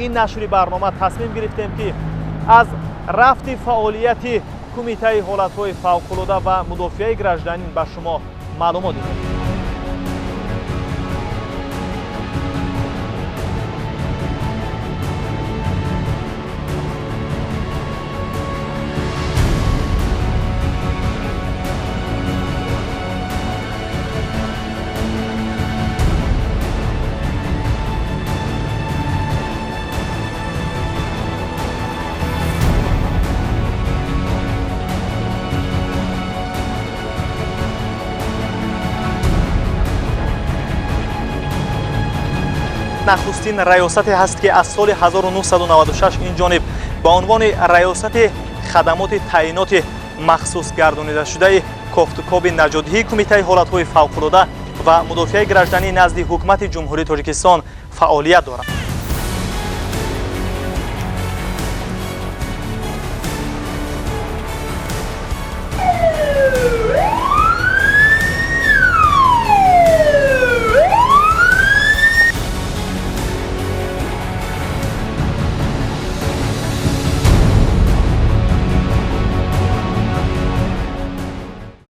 Ин нашри барнома тасмим гирифтем, ки аз рафти фаъолияти Кумитаи ҳолатҳои фавқулода ва мудофиаи гражданин ба шумо маълумот диҳем. Нахустин раёсате ҳаст, ки аз соли 1996 ин ҷониб ба унвони раёсати хадамоти таъиноти махсус гардонидашудаи кофтукоби наҷотдиҳии Кумитаи ҳолатҳои фавқулода ва мудофиаи гражданӣ назди Ҳукумати Ҷумҳурии Тоҷикистон фаъолият дорад.